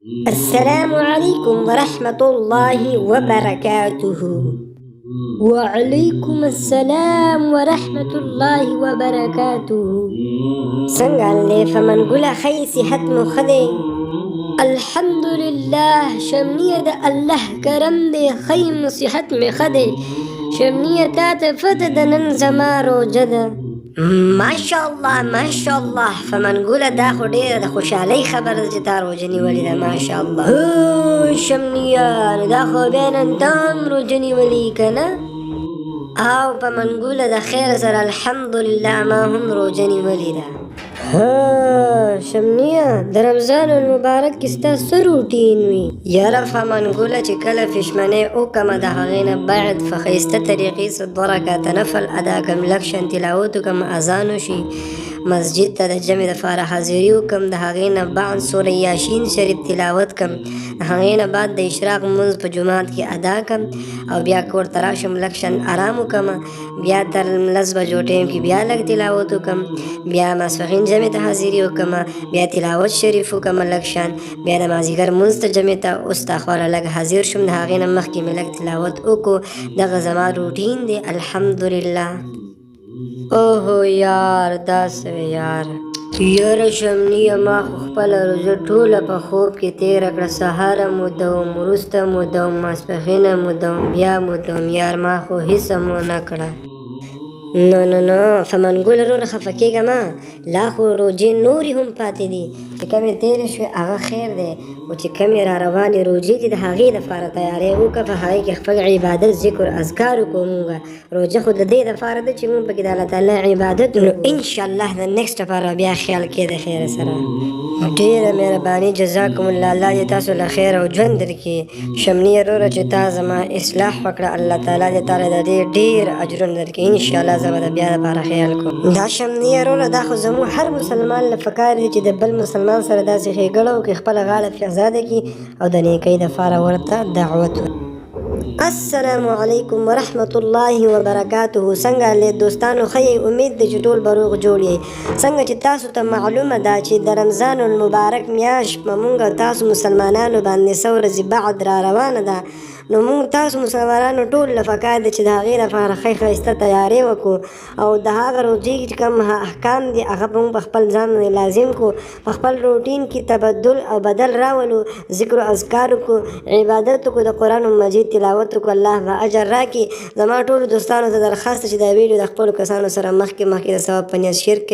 السلام علیکم ورحمت الله وبرکاته. وعلیکم السلام ورحمت الله وبرکاته. څنګه له فمنګوله، ښه صحت مو ښه دی؟ الحمدلله شمنیه، د الله کرم دی، ښه یم، صحت مې ښه دی. شمنیه، تا ته پته ده، نن زما روژه ده. ماشاءالله ماشاءالله فمنګوله، دا خو ډېره د خوشحالۍ خبره ده چې تا روژه نیولې ده، ماشاءالله. هو شمنیه، نو دا خو بیا نن تا هم روژه نیولې که نه؟ او په منګوله، د خیر سره، الحمدلله، ما هم روژه نیولې ده. ها شمنیه، د رمضان المبارک کې ستا څه روټین وي؟ یاره فمنګوله، چې کله فشمنې وکمه، د هغې نه بعد په ښایسته طریقې سره دوه رکعته نفل ادا کم، لږ شان تلاوت وکم، اذان وشي، مسجد ته د جمع دپاره حاضري وکم، د هغې نه بعد سوره یاشین شریف تلاوت کم، د هغې نه بعد د اشراق لمونځ په جومات کې ادا کم او بیا کور ته راشم، لږ شان ارام وکم، بیا تر 10 بجو ټایم کې بیا لږ تلاوت وکم، بیا ماسپښین جمع ته حاضري وکم، بیا تلاوت شریف وکم لږ شان، بیا د مازدیګر لمونځ ته جمع ته اوس لږ حاضر شوم، د هغې نه مخکې مې لږ تلاوت وکړو. دغه زما روټین دی، الحمدلله. اوهو یار، دا څه یار؟ یاره شمنیه، ما خو خپله روژه ټوله په خوب کې تېره کړه. سهاره موده وم، وروسته موده وم، ماسپښینه موده وم، بیا موده وم. یار، ما خو هېڅ هم ونه کړه. نه نه نه فمنګول وروره، خفه کېږه مه، لا خو روژې نورې هم پاتې دي. چې کومې تېرې شوې هغه خیر دی، خو چې کومې را روانې روژې دي، د هغې دپاره تیاری وکړه. په هغې کې خپل عبادت، ذکر، اذکار وکړو. مونږ روژه خو د دې دپاره ده چې مونږ پکې د الله تعالی عبادت. نو انشاءالله د next لپاره بیا خیال کې. د خیر سره، ډېره مهرباني، جزاکم الله، الله دې تاسو له خیر او ژوند درکړي. شمني وروره، چې تا زما اصلاح وکړه، الله تعالی دې تعالی د دې ډېر اجرونه درکړي. انشاءالله زه به د بیا دپاره خیال کوم. دا شمني وروره، دا خو زموږ هر مسلمان له پکار دي چې د بل مسلمان سره داسې ښېګڼه وکړي، خپله غاړه پرې ازاده کړي او د نیکۍ دپاره ورته دعوت ورکړي. السلام علیکم ورحمت الله وبرکاته. څنګه له دوستانو، ښه یئ؟ امید دی چې ټول به روغ جوړ یئ. څنګه چې تاسو ته معلومه ده چې د رمضان المبارک میاشت په مونږ او تاسو مسلمانانو باندې څو ورځې بعد را روانه ده، نو مونږ تاسو مسلمانانو ټول له پکار دی چې د هغې لپاره ښه ښایسته تیاری وکړو او د هغه روژې چې کوم احکام دي، هغه به مونږ په خپل ځان باندې لازم کړو، په خپل روټین کې تبدل او بدل راولو، ذکر او اذکار وکړو، عبادت وکړو، د قرآن مجید تلاوت وکړو، الله به اجر راکړي. زما ټولو دوستانو ته درخواست چې دا ویډیو د خپلو کسانو سره مخکې مخکې د ثواب په نیت share کړئ.